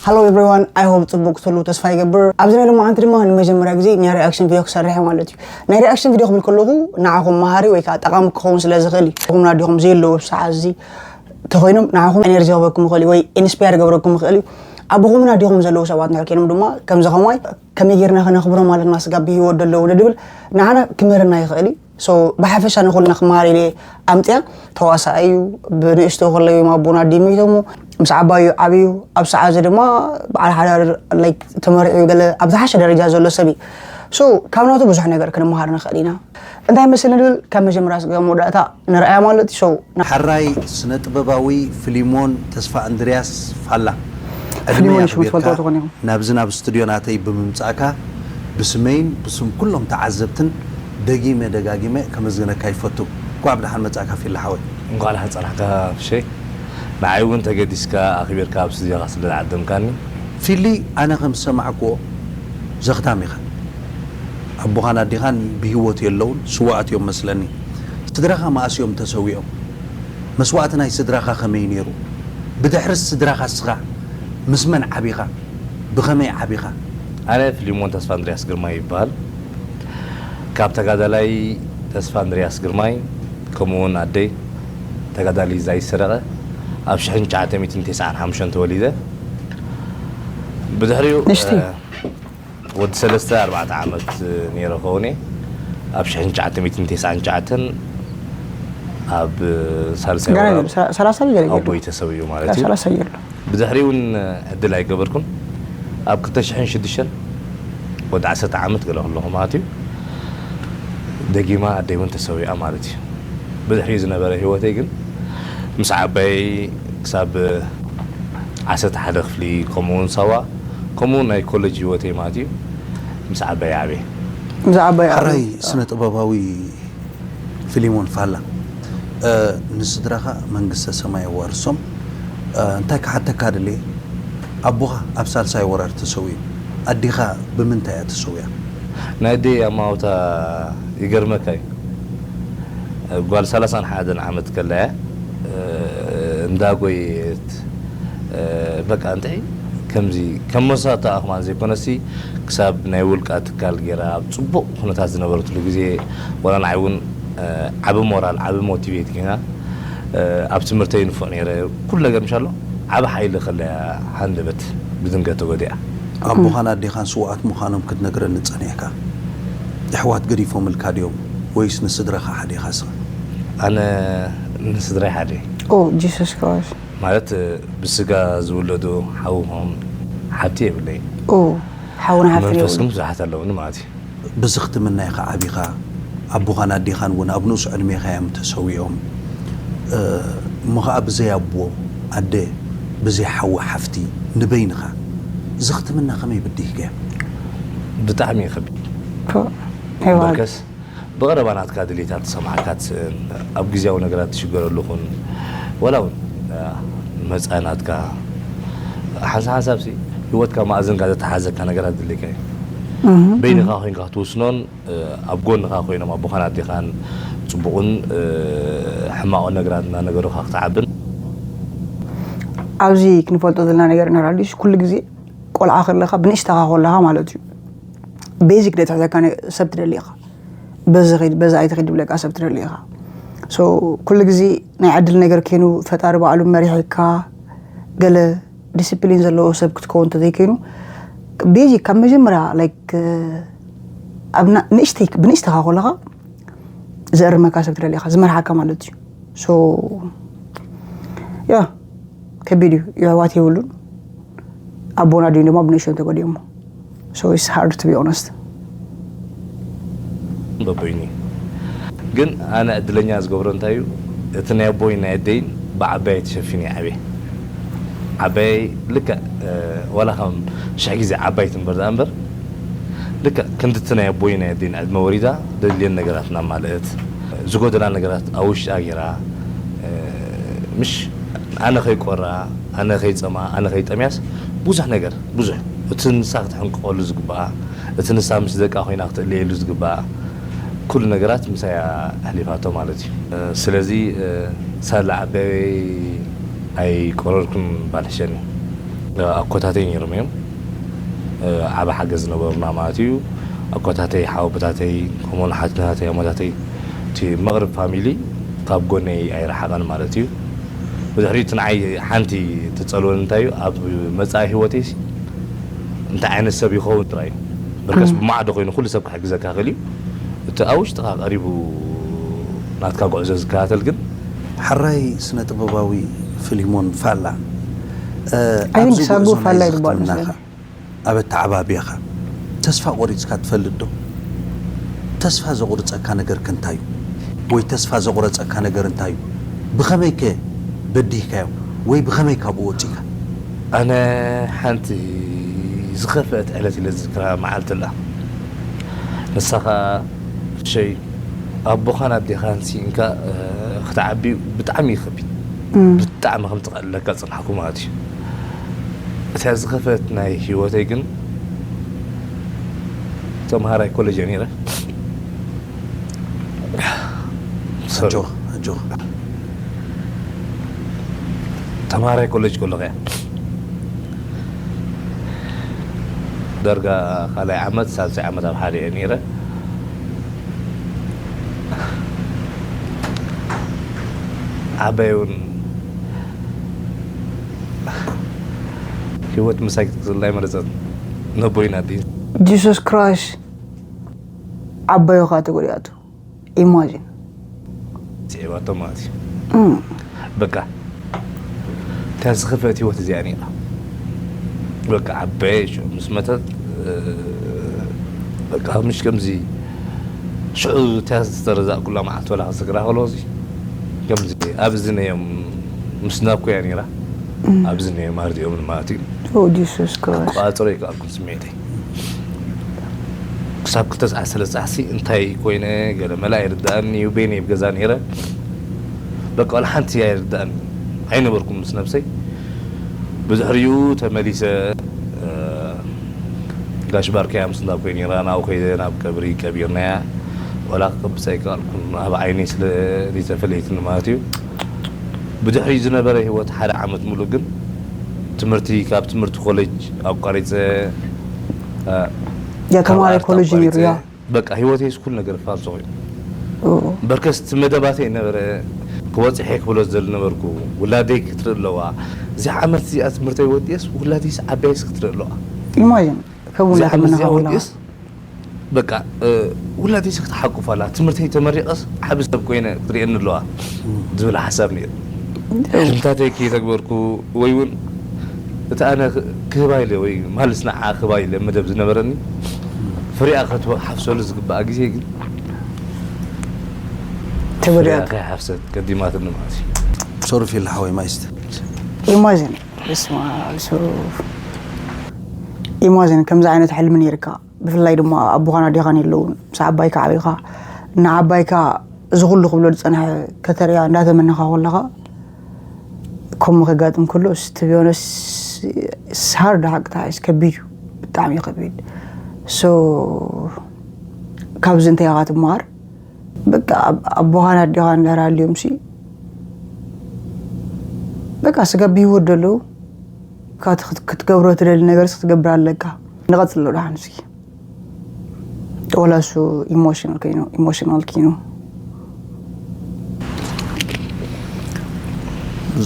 Hello everyone, I hope ጽቡቕ ክትህሉ ተስፋ ይገብር። ኣብዚ ናይ ሎማዓንቲ ድማ ንመጀመርያ ግዜ ናይ ሪኣክሽን ቪድዮ ክሰርሕ እየ ማለት እዩ። ናይ ሪኣክሽን ቪድዮ ክብል ከለኹ ንዓኹም መሃሪ ወይ ከዓ ጠቓሚ ክኸውን ስለ ዝኽእል እዩ። ንኹም ናዲኹም ዘየለዉ ሰዓት እዚ ተኾይኖም ንዓኹም ኤነርጂ ክህበኩም ይኽእል እዩ ወይ ኢንስፓየር ክገብረኩም ይኽእል እዩ። ኣብኹምን ኣዲኹም ዘለዉ ሰባት እንድሕር ኮይኖም ድማ ከምዚ ከማይ ከመይ ጌርና ከነኽብሮም ኣለና ስጋብ ብህይወት ዘለዉ ንድብል ንዓና ክምህረና ይኽእል እዩ። So ብሓፈሻ ንኹልና ክመሃር ኢለ ኣምፅያ። ተዋሳኣይ እዩ። ብንእሽቶ ከለዩ ኣቦና ኣዲ ሚቶሙ ምስ ዓባዩ ዓብዩ ኣብ ሰዓት እዚ ድማ በዓል ሓዳር like ተመሪዑ ገለ ኣብ ዝሓሸ ደረጃ ዘሎ ሰብ እዩ። So ካብ ናቱ ብዙሕ ነገር ክንመሃር ንኽእል ኢና። እንታይ መስል ንብል ካብ መጀመርያ ስጋ መወዳእታ ንርኣያ ማለት እዩ። So ሕራይ ስነ ጥበባዊ ፍሊሞን ተስፋ እንድርያስ ፋላ ዕድመ ፍሊሞን ሽሙ የኽብርካ ትፈልጥዎ ትኾኑ ኢኹም። ናብዚ ናብ ስቱድዮ ናተይ ብምምጻእካ ብስመይን ብስም ኩሎም ተዓዘብትን ደጊመ ደጋጊመ ከመስግነካ ይፈቱ። እንኳዕ ብደሓን መጻእካ ፊላ ሓወይ። እንኳዕ ደሓን ጸናሕካ ፍሸይ። ንዓይ እውን ተገዲስካ ኣኽቢርካ ኣብ ስቱድዮኻ ስለ ዝዓደምካኒ። ፊሊ ኣነ ከም ዝሰማዕክዎ ዘኽታም ኢኻ። ኣቦኻን ኣዴኻን ብህይወት የለውን ስዋኣት እዮም መስለኒ። ስድራኻ መኣስ እዮም ተሰዊኦም? መስዋእቲ ናይ ስድራኻ ከመይ ነይሩ? ብድሕሪ ስድራኻ እስኻ ምስ መን ዓቢኻ? ብኸመይ ዓቢኻ? ኣነ ፍሊሞን ተስፋ እንድርያስ ግርማይ ይበሃል። ካብ ተጋዳላይ ተስፋ እንድርያስ ግርማይ ከምኡ እውን ኣደይ ተጋዳሊ ዛይ ሰረቐ ኣብ ሽሕን ትሽዓተ ሚእትን ተስዓን ሓሙሽተን ተወሊደ። ብድሕሪኡ ንእሽተይ። እ፣ ወዲ ሰለስተ ኣርባዕተ ዓመት ነይረ ከውኔ ኣብ ሽሕን ትሽዓተ ሚእትን ተስዓን ትሽዓተን ኣብ ሳልሳይ ገና ወራር የለ፣ ሰ- ሰላሳ ገለ ገለ። ኣቦይ ተሰዊኡ ማለት እዩ። ሰላሳ የለ። ብድሕሪኡ እውን ዕድል ኣይገበርኩን። ኣብ ክልተ ሽሕን ሽዱሽተን ወዲ ዓሰርተ ዓመት ገለ ከለኹ ማለት እዩ። ደጊማ ኣደይ እውን ተሰዊኣ ማለት እዩ። ብድሕሪኡ ዝነበረ ህይወተይ ግን ምስ ዓባይ ክሳብ ዓሰርተ ሓደ ክፍሊ ከምኡ እውን ሳዋ ከምኡ እውን ናይ ኮሌጅ ህይወተይ ማለት እዩ ምስ ዓባይ ዓብየ። ምስ ዓባይ ሕራይ ስነ ጥበባዊ ፊሊሞን ፋላ እ፣ ንስድራኻ መንግስተ ሰማይ የዋርሶም። እ፣ እንታይ ክሓተካ ድልየ? ኣቦኻ ኣብ ሳልሳይ ወራር ተሰዊኡ። ኣዴኻ ብምንታይ እያ ተሰዊኣ? ናይ ኣደይ ኣማውታ ይገርመካ እዩ። ጓል ሰላሳን ሓደን ዓመት ከላ እያ እንዳጎየት በቃ እንታይ ከምዚ ከም መሳታ ኣኽማን ዘይኮነሲ ክሳብ ናይ ውልቃ ትካል ገይራ ኣብ ፅቡቕ ኩነታት ዝነበረትሉ ግዜ ዋላ ንዓይ እውን ዓቢ ሞራል ዓቢ ሞቲቬት ኮይና ኣብ ትምህርተይ ንፉዕ ነይረ ኩሉ ነገር ምሻሎ ዓቢ ሓይሊ ከለያ ሃንደበት ብድንገት ተጎዲኣ። ኣቦኻን ኣዴኻን ስውኣት ምዃኖም ክትነግረኒ ጸኒሕካ። ኣሕዋት ገዲፎምልካ ድዮም ወይስ ንስድራኻ ሓዲኻ ስኻ? ኣነ ንስድራይ ሓደ Oh Jesus Christ። ማለት ብስጋ ዝውለዱ ሓውኹም ሓብቲ የብለይ። Oh ሓውና ሓፍትን መንፈስ የብሉ። ግን ብዙሓት ኣለውኒ ማለት እዩ። ብዝኽትምና ኢኻ ዓቢኻ። ኣቦኻን ኣዴኻን እውን ኣብ ንኡስ ዕድሜኻ እዮም ተሰዊኦም። እ፣ እሞ ኸዓ ብዘይ ኣቦ ኣደ ብዘይ ሓዊ ሓፍቲ ንበይንኻ ዝኽትምና ከመይ በዲህካዮ? ብጣዕሚ ይኸብድ። ፖ፣ ሄዋን። በርከስ ብቐረባ ናትካ ድሌታት ዝሰማዕካ ትስእን ኣብ ግዜያዊ ነገራት ትሽገረሉ ኹን ዋላ እውን መፃኢ ናትካ ሓንሳ ሓንሳብ ሲ ህይወትካ ማእዝንካ ዘተሓዘካ ነገራት ድሌካ እዩ። በይንኻ ኮይንካ ክትውስኖን ኣብ ጎንኻ ኮይኖም ኣቦኻን ኣዴኻን ፅቡቕን ሕማቕን ነገራት እናነገሩኻ ክትዓብን ኣብዚ ክንፈልጦ ዘለና ነገር ነራዲሽ ኩሉ ግዜ ቆልዓ ከለኻ ብንእሽተኻ ከለኻ ማለት እዩ ቤዚክ ደትሕዘካ ሰብ ትደሊ ኢኻ። በዚ ኸይድ በዚ ኣይትኸይድ ዝብለካ ሰብ ትደሊ ኢኻ። So ኩሉ ግዜ ናይ ዕድል ነገር ከይኑ ፈጣሪ ባዕሉ መሪሕካ ገለ ዲስፕሊን ዘለዎ ሰብ ክትከውን እንተዘይከይኑ ቤዚክ ካብ መጀመርያ like ኣብ ና- ንእሽተይ ብንእሽተኻ ከለኻ ዘእርመካ ሰብ ትደሊ ኢኻ ዝመርሓካ ማለት እዩ። So yeah ከቢድ እዩ። የሕዋት የብሉን ኣቦና ድዩ ድማ ብንእሽቶ ተጎዲኦሞ። So it's hard to be honest። በቦይኒ ግን ኣነ እድለኛ ዝገብሮ እንታይ እዩ እቲ ናይ ኣቦይ ናይ ኣደይን ብዓባይ ተሸፊነ ይዓብየ ዓባይ ልክዕ ዋላ ከም ሽሕ ግዜ ዓባይ ትንበር ደኣ እምበር ልክዕ ክንድቲ ናይ ኣቦይ ናይ ኣደይን ዕድመ ወሪዳ ደድልየን ነገራት እናማልእት ዝጎደላ ነገራት ኣብ ውሽጣ ገይራ ምሽ ኣነ ከይቆራ ኣነ ከይፀማ ኣነ ከይጠምያስ ብዙሕ ነገር ብዙሕ እቲ ንሳ ክትሕንቀቀሉ ዝግባኣ እቲ ንሳ ምስ ደቃ ኮይና ክትእለየሉ ዝግባኣ ኩሉ ነገራት ምሳያ ኣሕሊፋቶ ማለት እዩ። ስለዚ ሳላ ዓበበይ ኣይቆረርኩን ባልሕሸኒ ኣኮታተይ ነይሮም እዮም። ዓብ ሓገዝ ዝነበሩና ማለት እዩ። ኣኮታተይ፣ ሓወቦታተይ፣ ከምኡውን ሓትነታተይ፣ ኣሞታተይ፣ እቲ መቕርብ ፋሚሊ ካብ ጎነይ ኣይረሓቐን ማለት እዩ። ብድሕሪኡ እቲ ንዓይ ሓንቲ ትጸልወኒ እንታይ እዩ፣ ኣብ መጻኢ ህይወተይሲ እንታይ ዓይነት ሰብ ይኸውን ጥራይ እዩ። በርከስ ብማዕዶ ኮይኑ ኩሉ ሰብ ክሕግዘካ ይኽእል እዩ። እቲ ኣብ ውሽጥኻ ቀሪቡ ናትካ ጉዕዞ ዝከታተል ግን። ሕራይ ስነ ጥበባዊ ፍሊሞን ፋላ፣ I think ሳጉ ፋላ ይባል መስለኒ። ኣብ ኣተዓባብያኻ ተስፋ ቆሪጽካ ትፈልጥ ዶ? ተስፋ ዘቑርጸካ ነገር ከ እንታይ እዩ? ወይ ተስፋ ዘቑረጸካ ነገር እንታይ እዩ? ብኸመይ ከ በዲህካዮ? ወይ ብኸመይ ካብኡ ወጺእካ? ኣነ ሓንቲ ዝኸፍአት ዕለት ኢለ ዝዝክራ መዓልቲ ኣላ። ንሳ ኸኣ ፍሸይ ኣቦኻን ኣዴኻን ስኢንካ ክትዓቢ ብጣዕሚ እዩ ከቢድ። ብጣዕሚ ከም ትቐልለካ ዝጸናሕኩ ማለት እዩ። እታ ዝኸፍአት ናይ ህይወተይ ግን ተምሃራይ ኮሌጅ እየ ነይረ። ኣጆኻ ኣጆኻ። ተምሃራይ ኮሌጅ ከለኹ እያ። ዳርጋ ካልኣይ ዓመት ሳልሳይ ዓመት ኣብ ሓደ እየ ነይረ። ዓባይ እውን ህይወት ምሳይ ክትቅፅል ኣይመረፀትን። ነቦይና ዲ Jesus Christ ዓባዩ ኸዓ ተጎዲኣቱ። Imagine። ስዒባቶ ማለት እዩ። በቃ እታ ዝኸፍአት ህይወት እዚኣ ነይራ። በቃ ዓባየ ሽዑ ምስ መተት በቃ ምሽ ከምዚ ሽዑ እታ ዝተረዛእኩላ መዓልቲ ወላ ክዝክራ ከለኹ እዚ ከምዚ ኣብ እዝነዮም ምስ ናኩያ ነይራ። ኣብ እዝነዮም ኣርዲኦም ማለት እዩ። Oh Jesus Christ። ክቋፅሮ ይከኣልኩን ስምዒተይ። ክሳብ ክልተ ሰዓት ሰለስተ ሰዓት ሲ እንታይ ኮይነ ገለ መላ ኣይርድኣኒ እዩ። በይነይ ኣብ ገዛ ነይረ። በቃ ዋላ ሓንቲ ኣይርድኣኒ ኣይነበርኩም ምስ ነብሰይ። ብድሕሪኡ ተመሊሰ እ፣ ጋሽ ባርካያ ምስ እንዳ ኮይነ ነይራ ናብኡ ከይደ ናብ ቀብሪ ቀቢርናያ። ዋላ ከብሳ ኣይከኣልኩን ኣብ ዓይነይ ስለ ዘይተፈለየትኒ ማለት እዩ። ብድሕሪኡ ዝነበረ ህይወት ሓደ ዓመት ሙሉእ ግን ትምህርቲ ካብ ትምህርቲ ኮሌጅ ኣቋሪፀ እ፣ ያ ተማሪ ካብ ኣርት ኮሌጅ ነይሩ ኣቋሪፀ ያ። በቃ ህይወተይ ስኩል ነገር ፋልሶ ኮይኑ በርከስ እቲ መደባተይ ነበረ ክወፅሐ ክብሎ ዝደሊ ነበርኩ። ውላደይ ክትርኢ ኣለዋ። እዚ ዓመት እዚኣ ትምህርተይ ወዲእስ ውላደይስ ዓባይስ ክትርኢ ኣለዋ። Imagine ከምኡ እዚ እናተመነኻ ዓመት እዚኣ ከለኻ ወዲእስ በቃ እ፣ ውላደይስ ክትሓቁፍ ኣላ። ትምህርተይ ተመሪቐስ ዓቢ ሰብ ኮይነ ክትርእየኒ ኣለዋ ዝብል ሓሳብ ነይሩ። ሕልምታተይ ከይተግበርኩ ወይ እውን እቲ ኣነ ክህባ ኢለ ወይ ማልስ ንዓ ክህባ ኢለ መደብ ዝነበረኒ ፍሪኣ ክትሓፍሰሉ ዝግባኣ ግዜ ግን ፍሪኣ ተጎዲኣቱ። ከይሓፍሰት ቀዲማትኒ ማለት እዩ። ሶሪ ፊል ሓወይ ማይስተ Imagine በስመ ኣብ። So imagine ከምዚ ዓይነት ሕልሚ ነይርካ፣ ብፍላይ ድማ ኣቦኻን ኣዴኻን የለውን። ምስ ዓባይካ ዓቢኻ ንዓባይካ እዚ ኩሉ ክብሎ ዝጸንሐ ከተርእያ እንዳተመነኻ ከለኻ ከምኡ ከጋጥም ከሎ to be honest it's hard ሓቅታ is ከቢድ እዩ፣ ብጣዕሚ እዩ ከቢድ። So ካብዚ እንታይ ኢኻ ትመሃር? በቃ ኣብ- ኣቦኻን ኣዴኻን እንዳሃልዮም ሲ በቃ ስጋብ ብህይወት ዘለዉ ካብቲ ክት- ክትገብሮ ትደሊ ነገር ክትገብር ኣለካ። ንቐጽሎ ደሓን እስኪ ወላ እሱ ኢሞሽናል ኮይኑ ኢሞሽናል ኮይኑ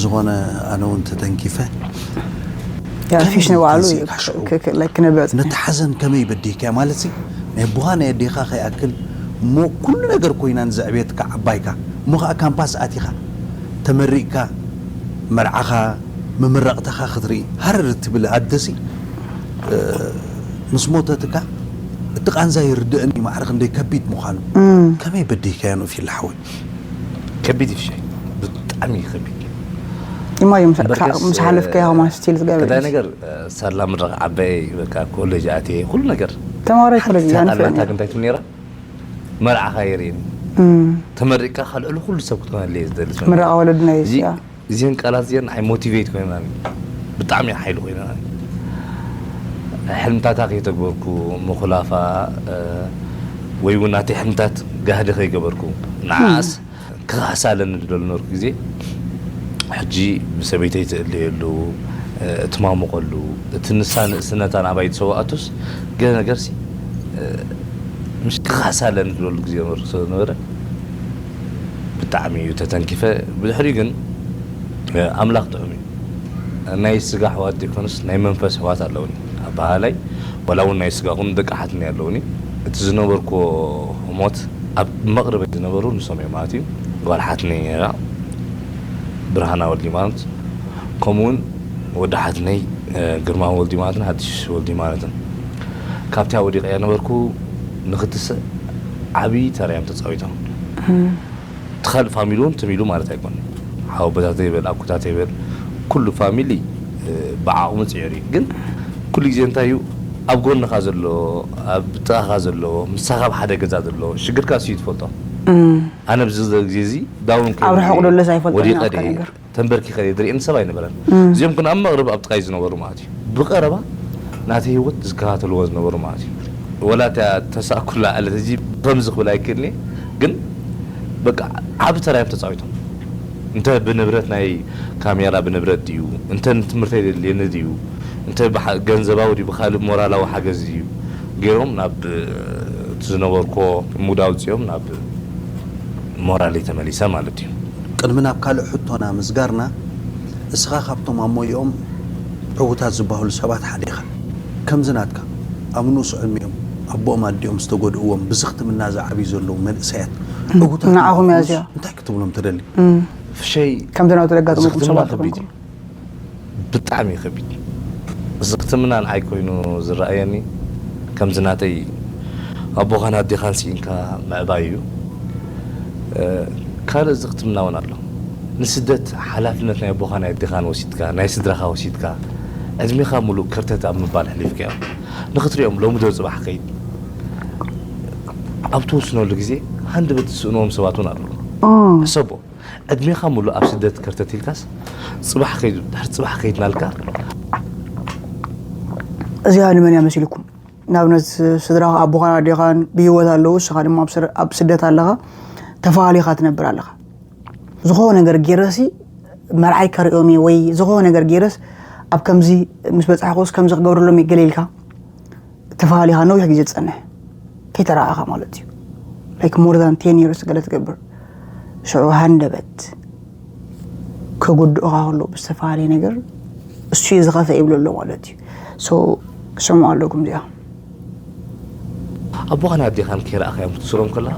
ዝኾነ ኣነ እውን ተተንኪፈ ያ ፊሽ ንባዕሉ ከመይ እዩ ከሽዑ? ክ- ክ- like ክነብዕ ነቲ ሓዘን ከመይ በዲህካያ ማለት ሲ ናይ ኣቦኻ ናይ ኣዴኻ ከይኣክል እሞ ኩሉ ነገር ኮይና ንዘዕብየትካ ዓባይካ እሞ ከዓ ካምፓስ ኣቲኻ ተመሪቕካ መርዓኻ መመረቕታኻ ክትርኢ ሃረር እትብል ኣደሲ እ፣ ምስ ሞተትካ እቲ ቃንዛ ይርድእኒ ማዕረ ክንደይ ከቢድ ምዃኑ ከመይ በዲህካያ ንኡፍ ይላ ሓወይ ከቢድ ይፍሻይ ብጣዕሚ እዩ ከቢድ። ኢማጅን በርከስ ምስ ሓለፍካዮ ከማን ስቲል ትገብር ቀዳይ እዩ። ነገር ሳላ ምድረቕ ዓበይ በቃ ኮሌጅ ኣትየ ኩሉ ነገር ተማሃራይ ኮሌጅ እያ ሓንቲ ንፍለጥ ኣላታ ነይሩ። እንታይ ትብል ነይራ መርዓኻ የርእየኒ ተመሪቕካ ካብ ልዕሊ ኩሉ ሰብ ክትኮነለ እየ ዝደሊ ትብል ነይራ። ምረቓ ወለድና እዩ እዚ- እዚኣ እዚን ቃላት እዚን ናይ ሞቲቬት ኮይናኒ ብጣዕሚ ሓይሊ ኮይናኒ ሕልምታታ ከይተግበርኩ ምኹላፋ እ፣ ወይ እውን ናተይ ሕልምታት ጋህዲ ከይገበርኩ ንዓስ ክኻሕሳ ኣለኒ ዝደሉ ነበርኩ ግዜ ሕጂ ብሰበይተይ ትእለየሉ እትማሙቐሉ፣ እቲ ንሳ ንእስነታ ናባይ ዝሰዋኣቱስ ገለ ነገርሲ፣ እ፣ ምሽ ክኻሳ ኣለኒ ትብለሉ ግዜ ነበሩ ስለ ዝነበረ፣ ብጣዕሚ እዩ ተተንኪፈ። ብድሕሪኡ ግን፣ እ፣ ኣምላኽ ጥዑም እዩ። ናይ ስጋ ኣሕዋት ዘይኮኑስ ናይ መንፈስ ኣሕዋት ኣለውኒ። ኣበሃላይ፣ ዋላ እውን ናይ ስጋ ኹን ደቂ ሓትኒ ኣለውኒ። እቲ ዝነበርኩዎ ሞት ኣብ መቕርበይ ዝነበሩ ንሶም እዮም ማለት እዩ። ጓል ሓትኒ ነይራ፣ ብርሃና ወልዲማርያም፣ ከምኡ እውን ወዲ ሓትነይ፣ እ፣ ግርማ ወልዲማርያምን ሃዲሽ ወልዲማርያምን። ካብቲ ኣብ ወዲቐያ ነበርኩ ንኽትስእ ዓብዪ ተራ እዮም ተፃዊቶም። እቲ ካልእ ፋሚሊ እውን ትም ኢሉ ማለት ኣይኮነን። ሓወቦታተይ ይበል፣ ኣኩታተይ ይበል፣ ኩሉ ፋሚሊ፣ እ፣ ብዓቕሙ ፅዒሩ እዩ። ግን ኩሉ ግዜ እንታይ እዩ፣ ኣብ ጎንኻ ዘሎ፣ ኣብ ጥቓኻ ዘሎ፣ ምሳኻ ኣብ ሓደ ገዛ ዘሎ፣ ሽግርካ እሱ እዩ ትፈልጦ። ኣነ ኣብዚ ግዜ እዚ ዳውን ኣብ ርሑቕ ከይደ፣ ደሎስ ኣይፈልጦን ወዲቐ ናትካ ደየ፣ ነገር። ተንበርኪኸ ደየ፣ ዝርእየኒ ሰብ ኣይነበረን። እዚኦም ግን ኣብ መቕርብ ኣብ ጥቓይ ዝነበሩ ማለት እዩ። ብቐረባ ናተይ ህይወት ዝከታተልዎ ዝነበሩ ማለት እዩ። ወላ እታ ተሳእኩላ ዕለት እዚ ከምዚ ክብል ኣይክእልን እየ፣ ግን በቃ ዓቢ ተራ እዮም ተጻዊቶም። እንተ ብንብረት ናይ ካሜራ ብንብረት ድዩ፣ እንተ ንትምህርተይ ዘድልየኒ ድዩ፣ እንተ ብሓ-፣ ገንዘባዊ ድዩ፣ ብኻልእ ሞራላዊ ሓገዝ ድዩ ገይሮም ናብ፣ እ፣ እቲ ዝነበርኩዎ ሙድ ኣውጺኦም ናብ ሞራለይ ተመሊሰ ማለት እዩ። ቅድሚ ናብ ካልእ ሕቶና ምስጋርና፣ እስኻ ካብቶም ኣብ ሞይኦም ዕዉታት ዝበሃሉ ሰባት ሓደ ኢኻ። ከምዚ ናትካ ኣብ ንኡስ ዕድሚኦም ኣቦኦም ኣዲኦም ዝተጎድእዎም ብዝኽትምና ዝዓብዩ ዘለዉ መንእሰያት ዕዉታት ንዓኹም እያ ንኽኾኑስ እዚኣ። እንታይ ክትብሎም ትደሊ? ፍሸይ ከምዚ ናብቲ ዘጋጥመኩም ዝኽትምና ሰባት ከቢድ ትኾንኩም? እዩ። ብጣዕሚ እዩ ከቢድ። ዝኽትምና ንዓይ ኮይኑ ዝረኣየኒ ከምዚ ናተይ ኣቦኻን ኣዴኻን ስኢንካ ምዕባይ እዩ። እ፣ ካልእ ዝኽትምና እውን ኣሎ። ንስደት ሓላፍነት ናይ ኣቦኻን ኣዴኻን ወሲድካ፣ ናይ ስድራኻ ወሲድካ፣ ዕድሜኻ ሙሉእ ከርተት ኣብ ምባል ኣሕሊፍካዮ። ንኽትሪኦም ሎሚ ዶ ጽባሕ ከይድ ኣብ ትውስነሉ ግዜ ሃንደበት ዝስእንዎም ሰባት እውን ኣለዉ። ሕሰቦ፣ ዕድሜኻ ሙሉእ ኣብ ስደት ከርተት ኢልካስ ጽባሕ ከይድ፣ ድሕሪ ጽባሕ ከይድ እናልካ እዚኣ ንመን እያ መሲልኩም? ንኣብነት ስድራ ኣቦኻን ኣዴኻን ብህይወት ኣለዉ፣ ንስኻ ድማ ኣብ ስር-፣ ኣብ ስደት ኣለኻ፣ ተፈላሊኻ ትነብር ኣለኻ። ዝኾነ ነገር ገይረሲ መርዓይ ከርእዮም እየ ወይ ዝኾነ ነገር ገይረስ ኣብ ከምዚ ምስ በጻሕኩስ ከምዚ ክገብረሎም እየ ገለ ኢልካ ተፈላሊኻ ነዊሕ ግዜ ትጸንሕ ከይተረኣኻ ማለት እዩ። Like more than ten years ገለ ትገብር። ሽዑ ሃንደበት ክጉድኡኻ ከለዉ ብዝተፈላለየ ነገር እሱ እዩ ዝኸፍአ ይብሉ ኣሎ ማለት እዩ። So ክሰምዑ ኣለኩም እዚኣ። ኣቦኻን ኣዴኻን ከይረኣኻዮም ክትስሮም ከለኻ